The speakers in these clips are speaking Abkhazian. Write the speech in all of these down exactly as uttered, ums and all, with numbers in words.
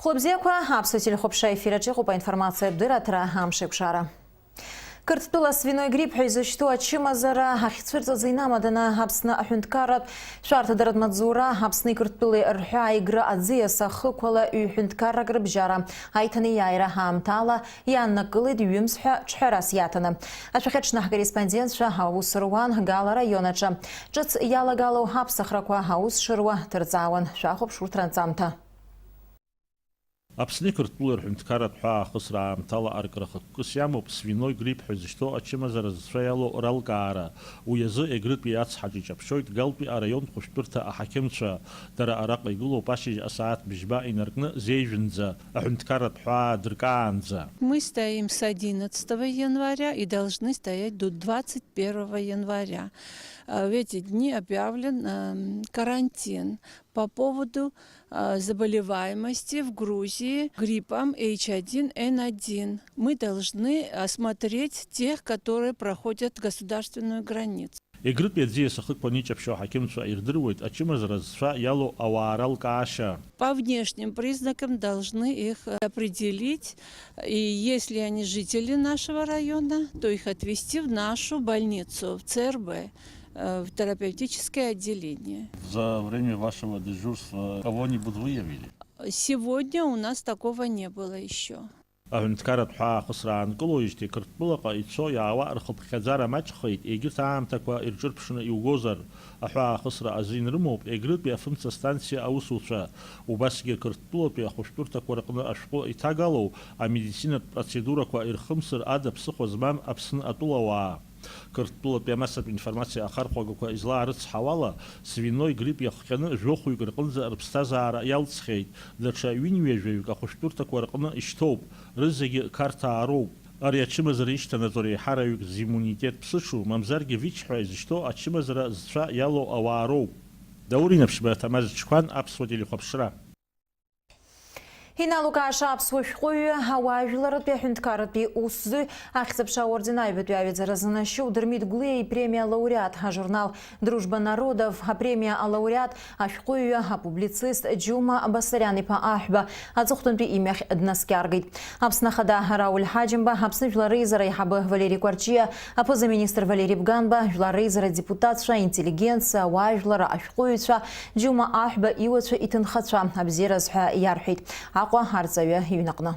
Хәлыбзиақәа, аԥсуа телехәаԥшра ефир аҿы иҟоуп аинформациатә дырраҭара «Амшеикәшара». Қырҭтәыла свиной грипп ҳәа изышьҭоу ачымазара ахьцәырҵуаз инамаданы Аԥсны аҳәынҭқарратә шәарҭадаратә маҵзура Аԥсни Қырҭтәылеи рҳәаа Егры аӡиас ахықәала ҩ-ҳәынҭқаррак рыбжьара аиҭанеиааира аамҭала иааннакылеит ҩымз ҳәа ҿҳәарас иаҭаны. Ашәахьаҿ ҳкорреспондентцәа аус руан Гала араион аҿы. Ҿыц иалагалоу аԥсахрақәа аус шыруа ҭырҵаауан. Шәахәаԥш урҭ ранҵамҭа. Аԥсни Қырҭтәылеи рҳәынҭқарратә ҳәаа ахысра аамҭала аркра хықәкыс иамоуп свиной грипп ҳәа изышьҭоу ачымазара зцәа иалоу ралкаара. Уи азы Егрытәи ацҳаҿы иҷаԥшьоит Галтәи араион хәышәтәырҭа аҳақьымцәа. Дара араҟа игылоуп ашьыжь асааҭ бжьба инаркны зеижәынӡа, аҳәынҭқарратә ҳәаа дыркаанӡа. Мы стоим с одиннадцатого января и должны стоять до двадцать первого января. А, в эти дни объявлен, эм, карантин по поводу, а, заболеваемости в Грузии гриппом H один N один. Мы должны осмотреть тех, которые проходят государственную границу. Егрытәи аӡиас ахықәан иҷаԥшьо аҳақьымцәа ирдыруеит ачымазара зцәа иалоу ауаа ралкаашьа. По внешним признакам должны их определить, и если они жители нашего района, то их отвезти в нашу больницу, в ЦРБ, э, в терапевтическое отделение. За время вашего дежурства кого-нибудь выявили? Сегодня у нас такого не было ещё. Аҳәынҭқарратә ҳәаа ахысра аанкылоижьҭеи Қырҭтәылаҟа ицо-иаауа рхыԥхьаӡара маҷхеит, егьырҭ аамҭақәа ирҿырԥшны иугозар, аҳәаа ахысра азин рымоуп Егрытәи афымца станциа аусуцәа, убасгьы Қырҭтәылатәи ахәышәтәырҭақәа рҟны ашәҟәы иҭагалоу амедицинатә процедурақәа ирхымсыр ада ԥсыхәа змам Аԥсны атәылауаа. Қырҭтәылатәи амассатә информациа ахархәагақәа излаарыцҳауала, свиной грипп иахҟьаны жәохәҩык рҟынӡа рыԥсҭазаара иалҵхьеит, даҽа ҩынҩажәаҩык ахәышәтәырҭақәа рҟны ишьҭоуп, рызегьы Қарҭаа роуп. Ари ачымазара ишьҭанаҵо реиҳараҩык зиммунитет ԥсыҽу, мамзаргьы ВИЧ ҳәа изышьҭоу ачымазара зцәа иалоу ауаа роуп. Даур Инаԥшьба, Ҭамаз Чқәан, Аԥсуа телехәаԥшра. Иналукааша аԥсуа шәҟәыҩҩы, ауаажәларратәи аҳәынҭқарратәи усзуҩ, Ахьӡ-аԥша аорден аҩбатәи аҩаӡара занашьоу Дырмит Гәлиа ипремиа алауреат, ажурнал Дружба народов апремиа алауреат, ашәҟәыҩҩы, апублицист Џьума Басариан-иԥа Аҳәба аҵыхәтәантәи имҩахь днаскьаргеит. Аԥсны Ахада Рауль Ҳаџьымба, Аԥсны Жәлар Реизара аиҳабы Валери Кәарҷиа, аԥыза-министр Валери Бганба, жәлар реизара адепутатцәа, аинтеллигенциа, ауаажәлар, ашәҟәыҩҩцәа, Џьума Аҳәба иуацәа, иҭынхацәа абзиараз ҳәа иарҳәеит Аҟәа арҵаҩы иҩнаҟны.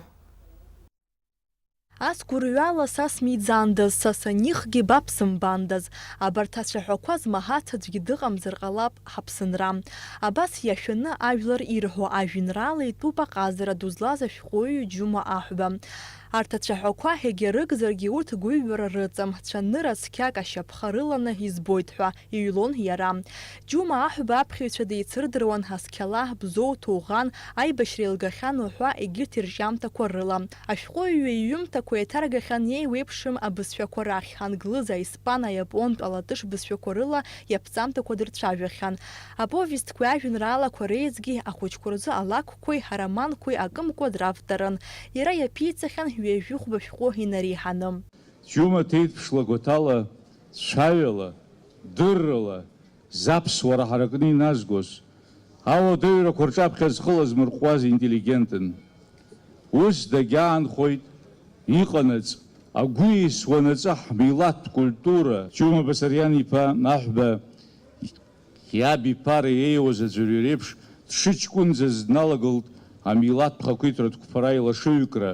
Ас гәырҩала са смиӡандаз, са санихгьы ба бсымбандаз. Абарҭ ацәаҳәақәа змаҳац аӡәгьы дыҟамзар ҟалап ҳаԥсынра. Абас иашәаны ажәлар ирҳәо ажәеинраала итәуп аҟазара ду злаз ашәҟәыҩҩы Џьума Аҳәба. Арҭ ацәаҳәақәа егьа рыгзаргьы урҭ гәыҩбара рыҵам, цәанырра цқьак ашьаԥха рыланы избоит ҳәа иҩлон иара. Џьума Аҳәба аԥхьаҩцәа деицырдыруан Асқьала, Бзоу, Ҭоуӷан, аибашьра еилгахьан уҳәа егьырҭ ирҿиамҭақәа рыла. Ашәҟәыҩҩы иҩымҭақәа еиҭаргахьан еиуеиԥшым абызшәақәа рахь, англыз, аиспан, аиапонтә, алатыш бызшәақәа рыла иаԥҵамҭақәа дырцәажәахьан. Аповестқәеи ажәеинраалақәа реизгьы ахәыҷқәа рзы алакәқәеи ароманқәеи акымкәа дравторын. Иара иаԥиҵахьан ҩажәи хәба шәҟәы инареиҳаны. Џьума ҭеиҭԥшла гәаҭала, цәаҩала, дыррала, заԥсуара ҳаракны иназгоз, ауадаҩрақәа рҿаԥхьа зхы лазмырҟәуаз интеллигентын. Ус дагьаанхоит иҟанаҵ, агәы еисуа наҵы ҳмилаҭтә культура. Џьума Басариан-иԥа Аҳәба иаб иԥара иеиуаз аӡәырҩы реиԥш дшыҷкәынӡаз дналагылт амилаҭтә хақәиҭратә қәԥара аилашыҩкра.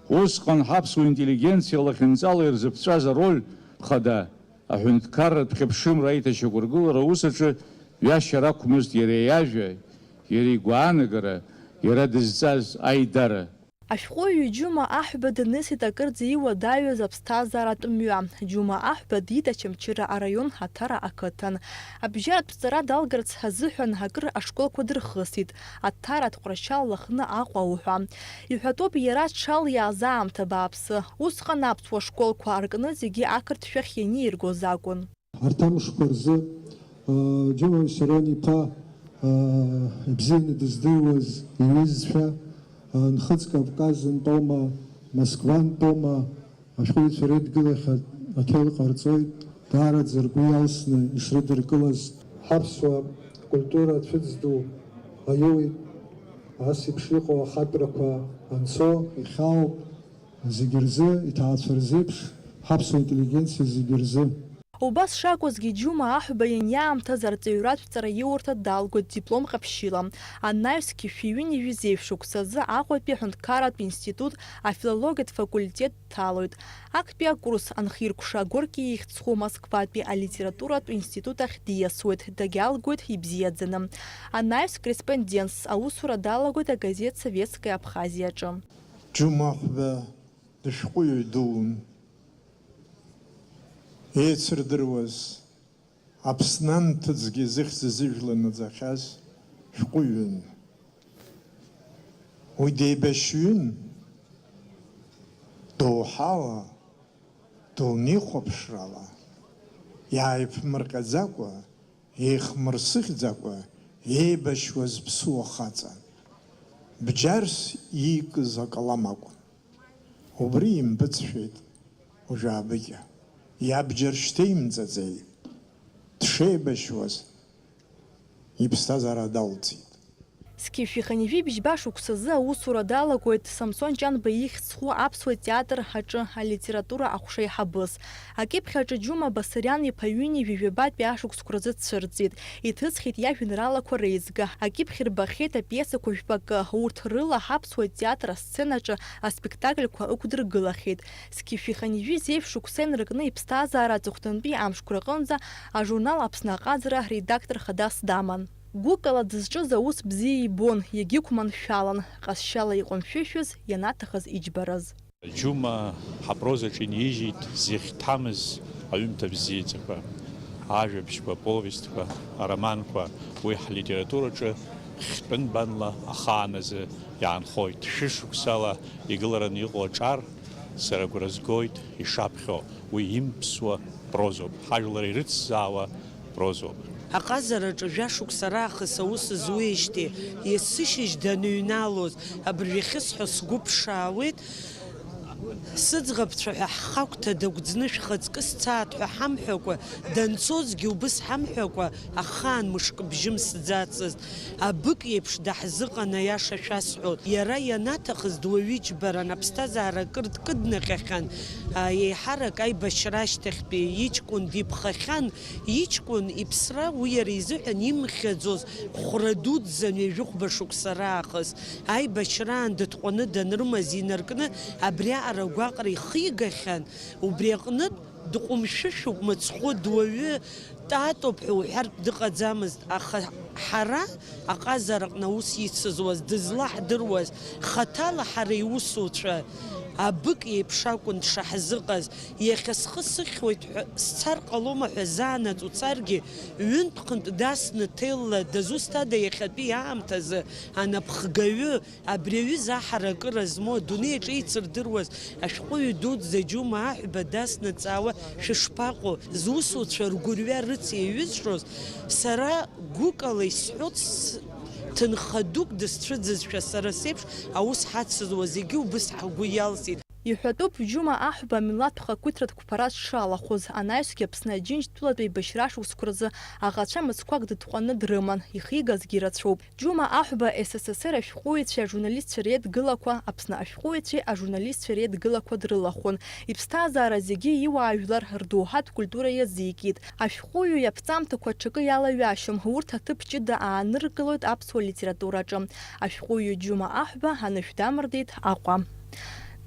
Усҟан ҳаԥсуа интеллигенциа лахьынҵала ирзыԥҵәаз ароль хада, аҳәынҭқарратә хьыԥшымра аиҭашьақәыргылара аус аҿы ҩашьара ақәмызт иара иажәа, иара игәаанагара, иара дызҵаз аидара. Ашәҟәыҩҩы Џьума Аҳәба днысит акырӡа иуадаҩыз аԥсҭазааратә мҩа. Џьума Аҳәба диит Очамчыра араион Аҭара ақыҭан. Абжьаратә ҵара далгарц азыҳәан акыр ашколқәа дырхысит, Аҭаратә Ҟәрашьал, Лыхны, Аҟәа уҳәа. Иҳәатәуп, иара дшалиааз аамҭа бааԥсы. Усҟан аԥсуа школқәа аркны зегьы ақырҭшәахь ианииргоз акәын. Арҭ амшқәа рзы, ыы, Џьума Виссарион-иԥа, ыы, ибзианы дыздыруаз иҩызцәа, ыы, Нхыҵ Кавказынтәоума, Москвантәоума, ашәҟәыҩҩцәа реидгылахь аҭел ҟарҵоит, даараӡа ргәы иалсны ишрыдыркылаз. Ҳаԥсуа культура ацәыӡ ду аиуеит. Ас еиԥш иҟоу ахатәрақәа анцо. Ихьаауп зегьы рзы, иҭаацәа рзеиԥш, ҳаԥсуа интеллигенциа зегьы рзы. Убас шакәызгьы, Џьума Аҳәба ианиаамҭаз арҵаҩратә ҵараиурҭа далгоит диплом ҟаԥшьыла. Анаҩс зқьи шәи ҩынҩажәи зеижә шықәсазы Аҟәатәи аҳәынҭқарратә институт афилологиатә факультет дҭалоит. Актәи акурс анхиркәша, Горки ихьӡ зху Москватәи алитературатә институт ахь диасуеит, дагьалгоит ибзиаӡаны. Анаҩс корреспондентс аусура далагоит агазеҭ Советская Абхазиаҿы. Џьума Аҳәба дышәҟәыҩҩы дуун. Еицырдыруаз, Аԥсны анҭыҵгьы зыхьӡ азыжәла наӡахьаз шәҟәыҩҩын. Уи деибашьҩын, доуҳала, дунеихәаԥшрала, иааиԥмырҟьаӡакәа, еихмырсыӷьӡакәа еибашьуаз ԥсуа хаҵан. Бџьарс иикыз акалам акәын. Убри импыҵшәеит уажәаабыкьа. Иабџьар шьҭеимҵаӡеит. Дшеибашьуаз иԥсҭазаара далҵит. Зқьи жәшәи хынҩажәи бжьба шықәсазы аусура далагоит Самсон Ҷанба ихьӡ зху аԥсуа театр аҿы алитература аҟәша аиҳабыс. Акьыԥхь аҿы Џьума Басариан-иԥа ҩынҩажәи жәабатәи ашықәсқәа рзы дцәырҵит. Иҭысхит иажәеинраалақәа реизга. Акьыԥхь рбахьеит апиесақәа жәпакы. Урҭ рыла ҳаԥсуа театр асценаҿы аспектакльқәа ықәдыргылахьеит. Зқьи жәшәи хынҩажәи зеижә шықәса инаркны иԥсҭазаара аҵыхәтәантәи амшқәа рҟынӡа ажурнал Аԥсны аҟазара редактор хадас даман. Гәыкала дызҿыз аус бзиа ибон, иагьықәманшәалан, ҟазшьала иҟәымшәышәыз, ианаҭахыз иџьбараз. Џьума ҳапрозаҿы инижьит зихьҭамыз аҩымҭа бзиаӡақәа, ажәабжьқәа, аповестқәа, ароманқәа, уи ҳлитератураҿы хьтәы нбанла ахааназы иаанхоит. Шәышықәсала игылараны иҟоу аҿар сара агәра згоит ишаԥхьо, уи имԥсуа прозоуп, ҳажәлар ирыцзаауа прозоуп. Аҟазараҿы жәашықәса раахыс аус зуеижьҭеи, есышьыжь даныҩналоз, абыржәы ахьысҳәо сгәы ԥшаауеит, сыӡӷабцәа ҳәа ҳхагәҭа дагәӡны шәхаҵкы сцааит ҳәа ҳамҳәакәа, данцозгьы убыс ҳамҳәакәа, ахаан мышк бжьымсӡацызт. Абык иеиԥш даҳзыҟан, аиаша шәасҳәоит. Иара ианаҭахыз дуаҩы иџьбаран, аԥсҭазаара акыр дкыднаҟьахьан, а, еиҳарак аибашьра ашьҭахьтәи иҷкәын диԥхахьан, иҷкәын иԥсра уи иара изыҳәан имхьаӡоз хәра дуӡӡан ҩажәихәба шықәса раахыс. Аибашьраан дытҟәаны данрымаз инаркны абриаҟара гәаҟра ихигахьан, убри аҟнытә дҟәымшәышәуп мыцхәы, дуаҩы татоуп ҳәа уҳәартә дыҟаӡамызт, аха ҳара аҟазараҟны аус ицызуаз, дызлаҳдыруаз, хаҭала ҳара иусуцәа, абык иеиԥш акәын дшаҳзыҟаз. Иахьа схы сыхьуеит ҳәа, сцар ҟалома ҳәа заанаҵ уцаргьы, ҩынтә-хынтә дасны ҭелла, дызусҭада иахьатәи аамҭазы анапхгаҩы, абри аҩыза аҳаракыра змоу, адунеи аҿы еицырдыруаз ашәҟәыҩҩы дуӡӡа Џьума Аҳәба дасны дҵаауа шәышԥаҟоу? Зусуцәа ргәырҩа рыцеиҩызшоз, сара гәыкала исҳәоит, с-, ҭынха дук дысцәыӡызшәа, сара сеиԥш аус ҳацызуа зегьы убыс ҳгәы иалсит. Иҳәатәуп, Џьума Аҳәба амилаҭтә хақәиҭратә қәԥара дшалахәыз, анаҩсгьы Аԥсны Аџьынџьтәылатә еибашьра шықәсқәа рзы аӷацәа мыцқәак дытҟәаны дрыман, ихигазгьы рацәоуп. Џьума Аҳәба С С С Р ашәҟәыҩҩцәеи ажурналистцәеи реидгылақәа, Аԥсны ашәҟәыҩҩцәеи ажурналистцәеи реидгылақәа дрылахәын. Иԥсҭазаара зегьы иуаажәлар рдоуҳатә культура иазикит. Ашәҟәыҩҩы иаԥҵамҭақәа аҽакы иалаҩашьом, урҭ аҭыԥ ҷыда ааныркылоит аԥсуа литератураҿы. Ашәҟәыҩҩы Џьума Аҳәба анышә дамырдеит Аҟәа.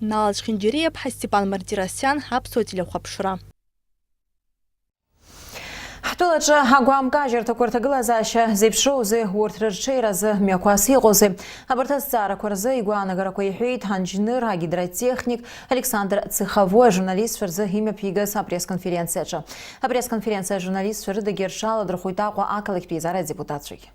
Нала Чхинџьариаԥҳа, Степан Мартиросиан, Аԥсуа телехәаԥшра. Ҳтәылаҿы агәамк ажьырҭақәа рҭагылазаашьа зеиԥшроузеи, урҭ рырҽеиразы мҩақәас иҟоузеи? Абарҭ азҵаарақәа рзы игәаанагарақәа иҳәеит анџьныр, агидротехник Александр Цеховои ажурналистцәа рзы имҩаԥигаз апресс-конференциаҿы. Апресс-конференциа ажурналистцәа рыдагьы рҽаладырхәит Аҟәа ақалақьтә еизара адепутатцәагьы.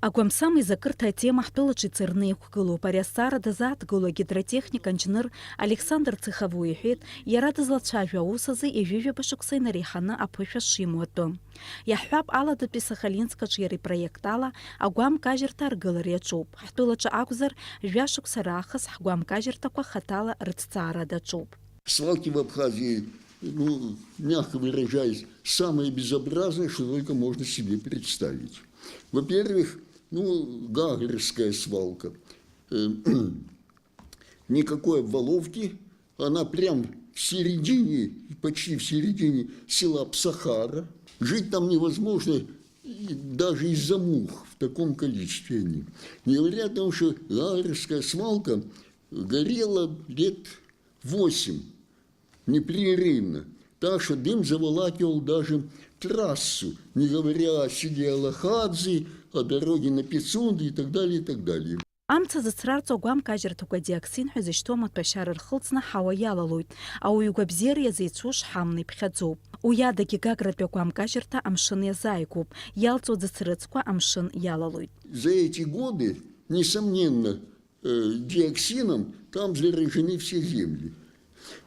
Агәамсам изакырҭа атема ҳтәылаҿы иҵарны иқәгылоуп. Ари азҵаара дазааҭгыло агидротехник анџьныр Александр Цеховои иҳәеит, иара дызлацәажәо аус азы ҩажәижәаба шықәса инареиҳаны аԥышәа шимоу атәы. Иаҳҳәап, Аладатәи Сахалинск аҿы иара ипроект ала агәамк ажьырҭа аргылара иаҿуп. Ҳтәылаҿы акәзар, жәа шықәса раахыс ҳгәамк ажьырҭақәа хаҭала рыҭҵаара даҿуп. Свалки в Абхазии, ну, мягко выражаясь, самое безобразное, что только можно себе представить. Во-первых, Ну, Гагрская свалка. Э, Никакой обваловки, она прям в середине, почти в середине села Псахара. Жить там невозможно, и даже из-за мух в таком количестве они. Не говоря о том, что Гагрская свалка горела лет восемь непрерывно. Так что дым заволакивал даже трассу, не говоря о селе Алахадзе, о дороге на Пицунду и так далее, и так далее. Амца зыцрарҵо агәамкажьырҭақәа диоксин ҳәа изышьҭоу амаҭәашьара рхылҵны ҳауа иалалоит. Ауаҩы игәабзиара иазеицәоу шҳамна иԥхьаӡоуп. Уи адагьы Гагратәи агәамкажьырҭа амшын иазааигәоуп, иалҵуа ӡыцрыҵқәа амшын иалалоит. За эти годы, несомненно, э, диоксином там заражены все земли.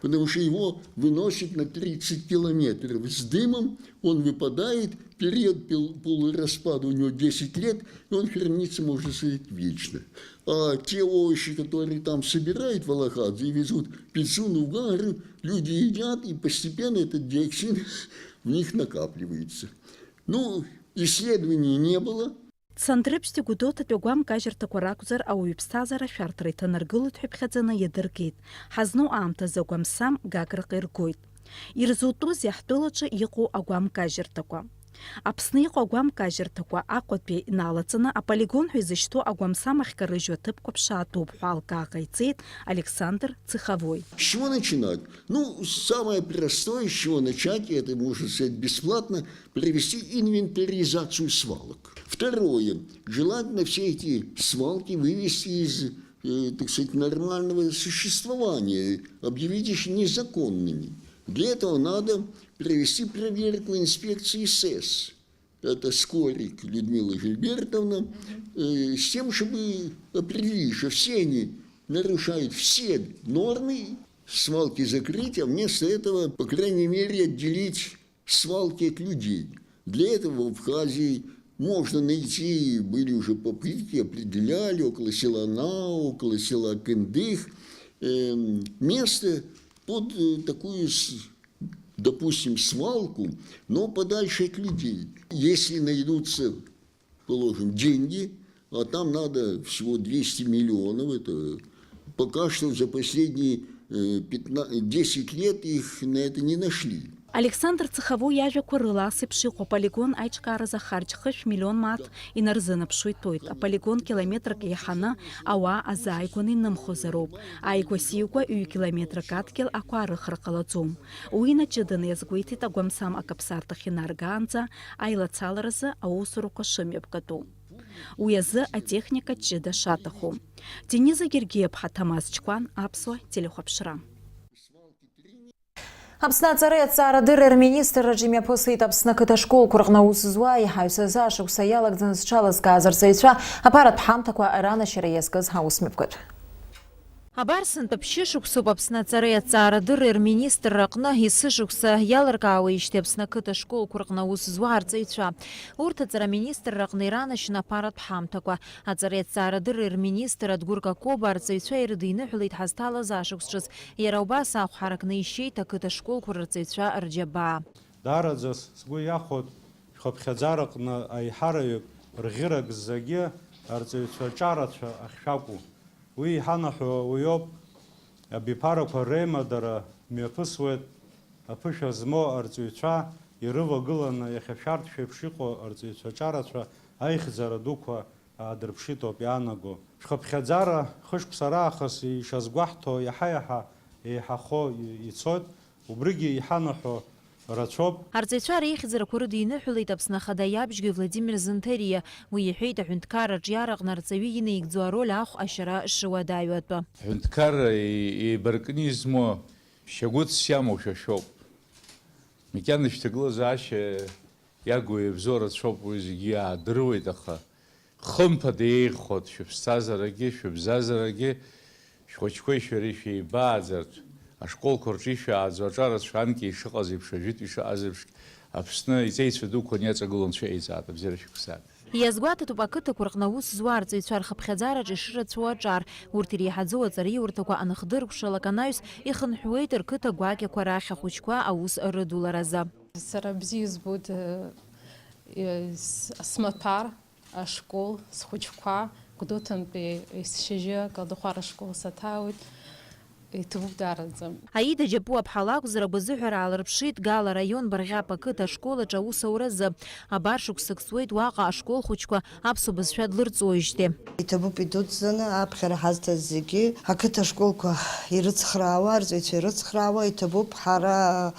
Потому что его выносит на тридцать километров с дымом, он выпадает, период пол-, полураспада у него десять лет, и он хранится, можно сказать, вечно. А те овощи, которые там собирают в Алахадзе и везут в Пицунду, в Гагру, люди едят, и постепенно этот диоксин в них накапливается. Ну, исследований не было. Цандрыԥшьтәи Гәдоуҭатәи агәамкажьырҭақәа ракәзар, ауаҩы иԥсҭазаара ашәарҭара иҭанаргылоит ҳәа иԥхьаӡаны иадыркит. Ҳазну аамҭазы агәамсам Гаграҟа иргоит. Ирзутәузеи ҳтәылаҿы иҟоу агәамкажьырҭақәа? Аԥсны иҟоу агәамкажьырҭақәа Аҟәатәи иналаҵаны аполигон ҳәа изышьҭоу агәамсам ахькарыжьу аҭыԥқәа ԥшаатәуп ҳәа алкаа ҟаиҵеит Александр Цеховой. С чего начинать? Ну, самое простое, с чего начать, это, можно сказать, бесплатно, провести инвентаризацию свалок. Второе. Желательно все эти свалки вывести из, э, так сказать, нормального существования, объявить их незаконными. Для этого надо провести проверку инспекции сэс. Это Скорик Людмила Гильбертовна, э, с тем, чтобы определить, что все они нарушают все нормы, свалки закрыть, а вместо этого, по крайней мере, отделить свалки от людей. Для этого в Абхазии можно найти, были уже попытки, определяли около села Нау, около села Кындых, эм, место под, э, такую, с-, допустим, свалку, но подальше от людей. Если найдутся, положим, деньги, а там надо всего двести миллионов, это пока что за последние, э, пятнадцать, десять лет их на это не нашли. Александр Цеховой иажәақәа рыла, ас еиԥш иҟоу аполигон аиҿкааразы ахарџь хышә миллион мааҭ инарзынаԥшуа итәоит. Аполигон километрак еиҳаны ауаа азааигәаны инымхозароуп. Ааигәа-сигәа ҩ-километрак адгьыл ақәаарыхра ҟалаӡом. Уи инаҷыданы иазгәеиҭеит агәамсам акаԥсарҭахь инаргаанӡа аилацаларазы аусурақәа шымҩаԥгатәу. Уи азы атехника ҷыда шаҭаху. Дениза Гергиаԥҳа, Ҭамаз Чкәан, Аԥсуа телехәаԥшра. Аԥсны аҵареи аҭҵаарадырреи рминистрраҿы имҩаԥысит Аԥсны ақыҭа школқәа рҟны аус зуа, еиҳаҩс азы ашықәса иалагӡаны зҽалызкааз арҵаҩцәа аԥаратә ҳамҭақәа ранашьара иазкыз ҳаусмҩаԥгатә. Абар сынтәа ԥшьышықәсоуп Аԥсны аҵареи аҭҵаарадырреи рминистрра аҟны есышықәса иалыркаауеижьҭеи Аԥсны ақыҭа школқәа рҟны аус зуа арҵаҩцәа. Урҭ аҵараминистрра аҟны иранашьан аԥаратә ҳамҭақәа. Аҵареи аҭҵаарадырреи рминистр Адгәыр Какоба арҵаҩцәа ирыдиныҳәалеит ҳазҭалаз ашықәс ҿыц. Иара убас ахә ҳаракны ишьеит ақыҭа школқәа рырҵаҩцәа рџьабаа. Даараӡа сгәы иахәоит шәхыԥхьаӡараҟны аиҳараҩык рӷьырак зегьы арҵаҩцәа ҿарацәа ахьшәакәу. Уи иҳанаҳәо уиоуп, абиԥарақәа реимадара мҩаԥысуеит, аԥышәа змоу арҵаҩцәа ирывагыланы иахьа шәарҭ шәеиԥш иҟоу арҵаҩцәа ҿарацәа аихьӡара дуқәа аадырԥшит ауп иаанаго. Шәхыԥхьаӡара хышықәса раахыс ишазгәаҳҭо иаҳа-иаҳа еиҳахо ицоит, убригьы иҳанаҳәо рацәоуп. Арҵаҩцәа реихьӡарақәа рыдиныҳәалеит Аԥсны Ахада иабжьгаҩ Владимир Зынҭариа. Уи иҳәеит, аҳәынҭқарра аҿиараҟны арҵаҩы инаигӡо ароль ахә ашьара шыуадаҩу атәы. Ҳәынҭқарра еи-, еибаркны измоу шьагәыҭс иамоу шәа шәоуп. Макьана шәҭагылазаашьа иагу иабзоу рацәоуп, уи зегьы иаадыруеит, аха хымԥада еиӷьхоит шәыԥсҭазаарагьы, шәыбзазарагьы, шәхәыҷқәеи шәареи шәеибааӡартә, ашколқәа рҿы ишәааӡо аҿарацәа анкьа ишыҟаз еиԥш, ажәытә ишыҟаз еиԥш, Аԥсны иҵеицәа дуқәа аниаҵагыло анцәа еиҵааит, абзиара шәықәсааит. Иазгәаҭатәуп ақыҭақәа рҟны аус зуа арҵаҩцәа рхыԥхьаӡараҿы ишырацәоу аҿар. Урҭ иреиҳаӡоу аҵараиурҭақәа аныхдыркәшалак анаҩс, ихынҳәуеит рқыҭа гәакьақәа рахь ахәыҷқәа аус рыдуларазы. Сара бзиа избоит, э, э, с-, смаҭәар, Ашкол, схәыҷқәа, Гәдоуҭантәи есшьыжьы Калдахәара ашкол саҭаауеит, иҭабуп даараӡа. Аида Џьапуаԥҳа лакәзар, агәазыҳәара аалырԥшит Гала араион Барӷьап ақыҭа ашкол аҿы аусуразы. Абар шықәсык ҵуеит уаҟа ашкол хәыҷқәа аԥсуа бызшәа длырҵоижьҭеи. Иҭабуп идуӡӡаны аԥхьара ҳазҭаз зегьы, ақыҭа ашколқәа ирыцхраауа, арҵаҩцәа ирыцхраауа, иҭабуп ҳара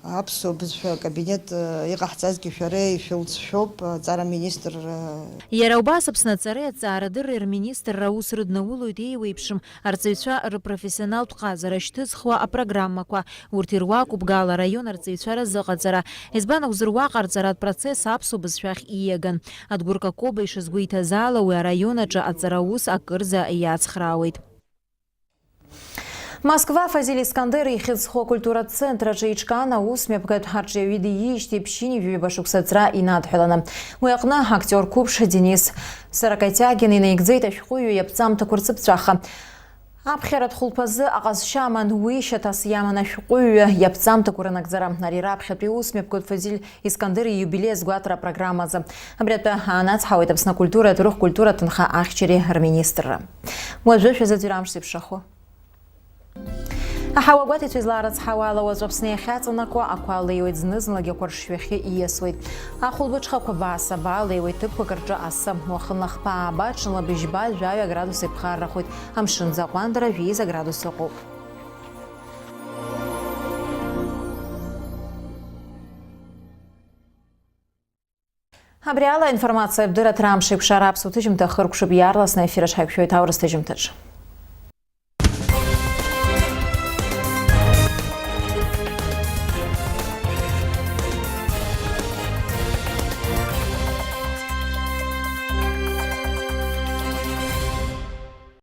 аԥсуа бызшәа акабинет, э, иҟаҳҵазгьы шәара ишәылҵшәоуп, аҵара министр, э. Иара убас Аԥсны аҵареи аҭҵаарадырреи рминистрра аус рыднаулоит еиуеиԥшым арҵаҩцәа рпрофессионалтә ҟазара шьҭызхуа апрограммақәа. Урҭ ируакуп Гала араион арҵаҩцәа разыҟаҵара. Избан акәзар, уаҟа арҵаратә процесс аԥсуа бызшәахь ииаган. Адгәыр Какоба ишазгәеиҭаз ала, уи араион аҿы аҵараус акырӡа иацхраауеит. Москва Фазиль Искандер ихьыӡ зху акультуратә центр аҿы иҿкаан аус мҩаԥгатә арҿиаҩы диижьҭеи ԥшьынҩажәи ҩба шықәса аҵра инадҳәаланы. Уи аҟны актиор қәыԥш Денис Саракатиагин инаигӡеит ашәҟәыҩҩы иаԥҵамҭақәа рцыԥҵәаха. Аԥхьаратә хәылԥазы аҟазшьа аман уи шьаҭас иаман ашәҟәыҩҩы иаԥҵамҭақәа рынагӡара. Ари раԥхьатәи ус мҩаԥгатә Фазиль Искандер ииубилеи азгәаҭара апрограммазы. Абри атәы аанацҳауеит Аԥсны акультура, аҭоурых, культура аҭынха ахьчареи рминистрра. Уажәы шәазыӡырҩ амш зеиԥшрахо. Аҳауа гәаҭеицәа излаарыцҳауа ала, уаҵәы Аԥсны иахьаҵанакуа ақәа леиуеит, зны-зынлагьы ақәаршҩахьы ииасуеит. Ахәылбыҽхақәа бааса-баа леиуеит, ҭыԥқәак рҿы асы. Уахынла хԥа ааба, ҽынла быжьба, жәаҩа градус еиқәхаррахоит. Амшын аӡы аҟәандара жәеиза градус ыҟоуп. Абри ала аинформациатә дырраҭара амш еиқәшара аԥсуа ҭыжьымҭа ахыркәшоуп, иаарласны аефир аҿы ҳаиқәшәоит аурыс ҭыжьымҭаҿ.